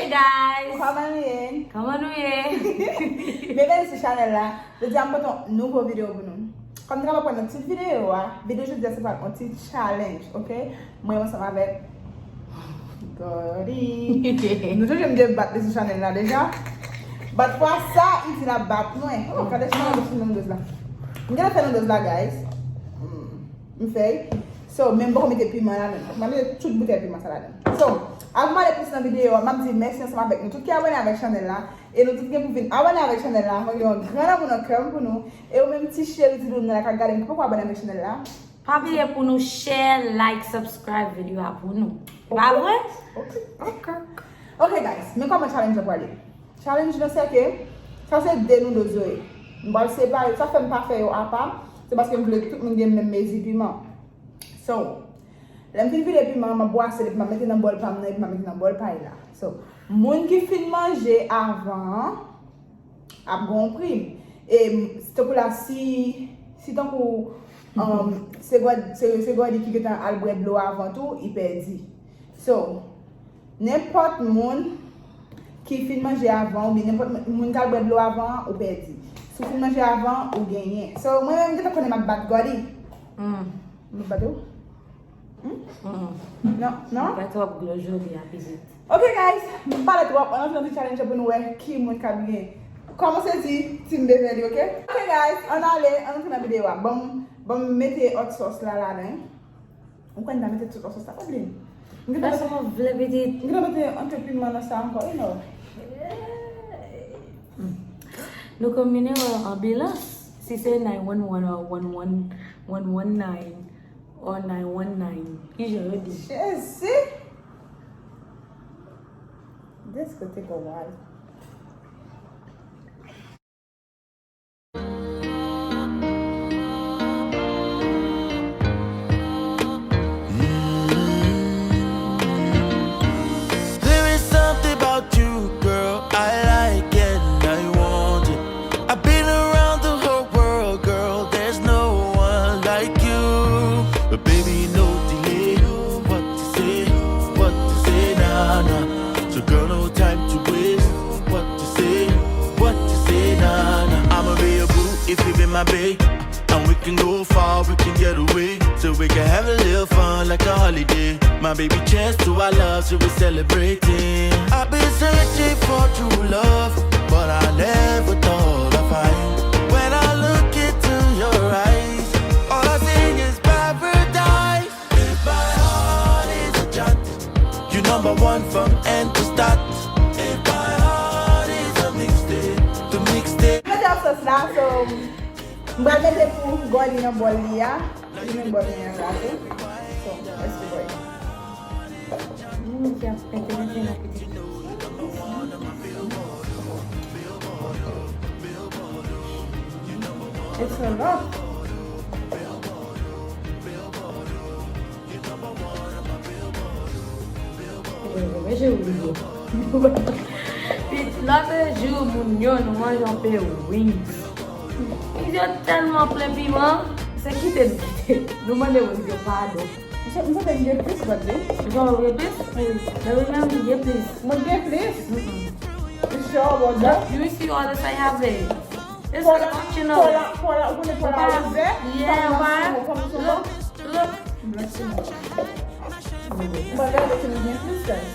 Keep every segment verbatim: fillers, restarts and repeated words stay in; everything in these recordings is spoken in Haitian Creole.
Guys! Kòman nou ye? Kòman nou ye? Byenveni sou chanèl la. Jodi a m pote yon nouvo videyo pou nou. Kòm nou kapab wè nan tit videyo a, videyo jodi a se pral yon ti challenge, ok? Mwen ansanm avèk Gòdi. Nou toujou m debat li sou chanèl la deja. But fwa sa, li di l ap bat mwen. Oh, gade chanèl de Fernandoz la. M gentan fè Nandoz la, guys. Hmm. M fè l. So, men m poko mete piman ladan. M ap mete tout boutèy piman sa ladan. So, avan m ale plis nan videyo a, m ap di mèsi ansanm avèk nou tout ki abòne avèk chanèl la. E nou tout gen pou vin abòne avèk chanèl la. Mwen gen yon gran lanmou nan kè m pou nou. E ou menm ti cheri ti doudou nan la k ap gade m ki poko abòne avèk chanèl la, pa bliye pou nou share, like, subscribe videyo a pou nou. Pa vre? Ok. Ok. Ok, guys, men kòman challenge la pral ye? Challenge lan se ke sa se de Nandoz yo ye. M pral separe, sa fè m pa fè yo apa, se paske m vle tout moun gen menm mezi piman. So, lè m fin vide piman an, m ap bwase l epi m ap mete nan bòl pa m nan epi m ap mete nan bòl pa l la. So, moun ki fin manje avan an ap gen yon prim. E tankou la, si, si tankou, um, se Gòd-, se, se Gòdi ki gentan al bwè dlo avan tou, li pèdi. So, nenpòt moun ki fin manje avan, oubyen nenpòt moun k al bwè dlo avan an, ou pèdi. Si w fin manje avan, ou genyen. So, mwen menm, m gentan konnen m ap bat Gòdi. Hmm. M ap bat ou? Hmm? Hmm. Non, non? Ou fè twòp gwo jodi a, pitit. Ok, guys, m pale twòp, ann antre nan ti challenge pou nou wè ki moun k ap gen. Kòman se di, Team Beverly, ok? Ok, guys, ann ale, ann antre nan videyo a. Ban m, ban m mete hot sauce la ladan. Ou kwè m ta mete tout hot sauce la, pa bliye. M gentan mete, m vle pitit. M gentan mete anpil piman nan sa ankò, you know. Nou konbine wè anbilans. Si se nine one one or one one, one one nine or nine one nine. Kijan yo di? Jezi! This could take a while. There is something about you, girl, I like and I want it. I've been around the whole world, girl, there's no one like you. But baby, no delay. What to say, what to say, nah, nah. So girl, no time to waste. What to say, what to say, nah, nah. I'ma be your boo if you be my babe. And we can go far, we can get away. So we can have a little fun like a holiday. My baby, cheers to our love, so we celebrating. I've been searching for true love, but I never thought I'd find. When I look into your eyes, all I see is paradise. If my heart is a chat, you number one from end to start. If my heart is a mixtape, the mixtape. Mete hot sauce la, so, m pral mete pou Gòdi nan bòl li a. Li menm bòl li an la tou. So, let's do it. Moun ki ap pete nan pitit. It's a lot. Mwen, mwen, mwen, je oubliye. Pi lòt jou, moun yo, nou manje yon pe wings. Wings yo tèlman plen piman, se kite nou kite. Nou mande wings yo padon. M santi m gen plis, Bradley. Jan w gen plis? Wi. Lè w menm, m gen plis. Mwen gen plis? Mm-mm. You sure about that? You see all the side have it. It's optional. Kola, kola, ou konnen kola ouvè? Yeah, why? Look, look. Blanchiman. Mwen gade ki nou gen plis, guys.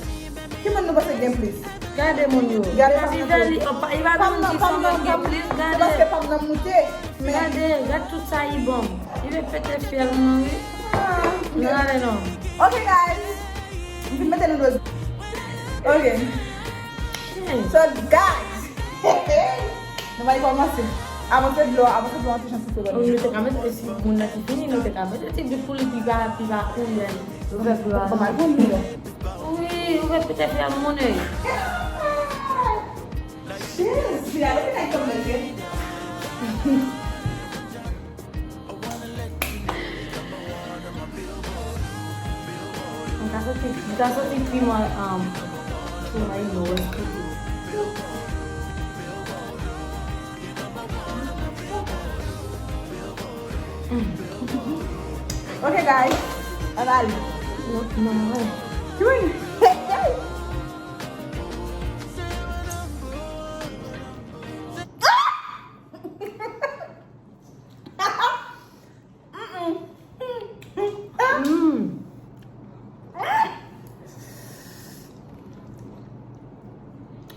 Ki moun nou panse gen plis? Gade moun yo. Gade pa m nan, li pa gen moun ki sanble gen plis. Gade. Paske pa m nan moute. Men gade, gade tout sa li ban m. Li vle pete fyèl mwen, wi. Ah, ok. Gade non. Ok, guys. M fin mete nou dlo. Ok. So, guys. Nou pral kòmanse. Avanse dlo, avanse dlo an ti jan sou fre. Wi, nou te ka mete, si moun nan ki fini, nou te ka mete ti gout pou li pi va, pi va kouri. Ouvè dlo a. Kòman l pou nou? Wi, ouvè pete fyèl moun, ey. Jezi, ale ki nèg kòmanse. Mwen ka santi, mwen ka santi piman, um, piman ino wè sou tou. Mm. Ok, guys, ann ale. Non, non, non. Ki moun? Hey, hey. Mwen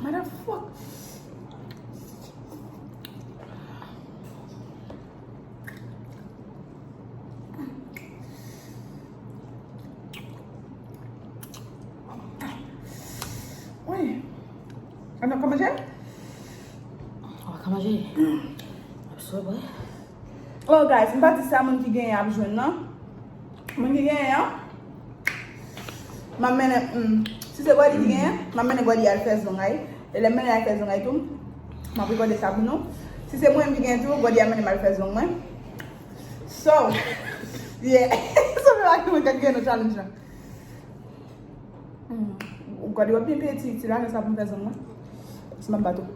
Motherfuck. Wi. Ann nou ka manje? Ou ka manje? Absolutely. Oh, guys, m pa di sa moun ki genyen ap jwenn nan. Moun ki genyen an, m ap mennen, mm, si se Gòdi ki genyen, m ap mennen Gòdi al fè zong ay. E lè m mennen al fè zong ay tou, m ap rekòde sa pou nou. Si se mwen menm ki genyen tou, Gòdi ap mennen m al fè zong mwen. So, yeah. Sa fè pa ki mwen k ap genyen nan challenge la. Hmm. Ou gade w ap byen peye ti, ti lajan sa pou m fè zong mwen. Si m ap bat ou.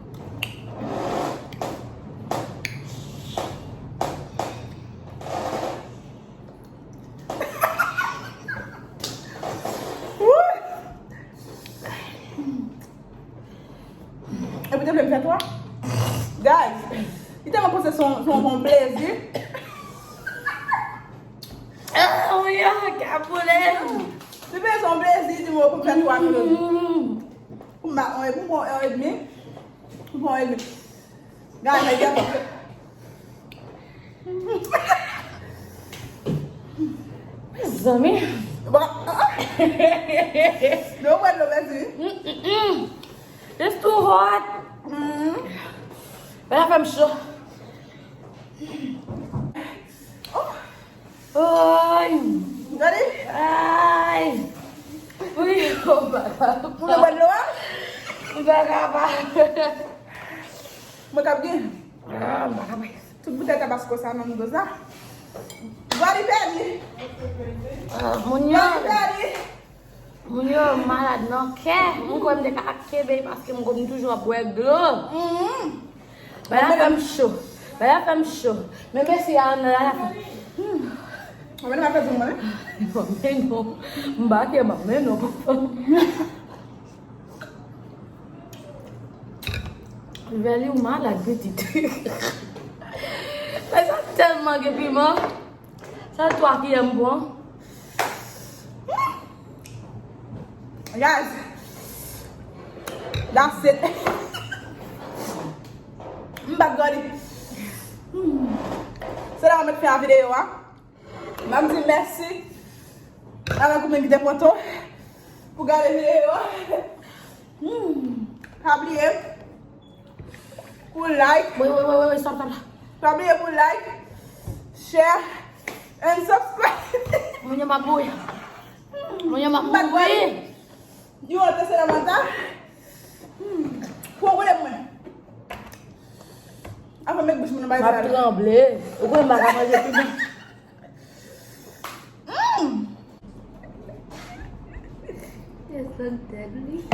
Wouy! Epi te vle m fè twa. Guys, li tèlman panse se yon, se yon, se yon plezi. Ah, wi, ah, kabole. Li panse se yon plezi, di mwen pou m fè twa kilo. Mm. Pou m ba yon, pou m pran yon edmi. Pou m pran yon edmi. Guys, nèg yo. Mezanmi. Bon. Nou wè dlo pèdi. Mm, mm, mm. It's too hot. Mm. Bagay la fè m cho. Oh. Oy. Gade. Ay. Wi, oh, m pa kapab. Ou vle bwè dlo a? M pa kapab. Mwen k ap gen. Ah, m pa kapab. Tout boutèy tabasko sa nan m do sa. Gòdi pèdi. Ah, moun yo. Gòdi pèdi. Moun yo malad nan kè. Mwen kwè m te ka kenbe paske mwen kwè m toujou ap bwè dlo. Mhm. Bagay la fè m cho. Bagay la fè m cho. Men mesye a nan la fè. Hmm. Mwen menm ap fè zong mwen. Men non. M pa ke m ap men non. Vèli ou malad pitit. Men sa tèlman gen piman. Sa twa kiyè m pran. Guys, that's it. M bat Gòdi. Se la mwen mèt fen a videyo a. M ap di mèsi avèk ou menm ki te pran tan pou gade videyo a. Hmm. Pa bliye pou like. Wi, wi, wi, wi, wi, stop, stop, stop. Pa bliye pou like, share, and subscribe. Moun yo m ap mouri. Moun yo m ap mouri. Yo, te se la manta. Hmm. Pou ou mwen. Apa met bouch mwen nan bagay sa. M ap tranble. Ou konnen m pa ka manje piman. Hmm. It's so deadly.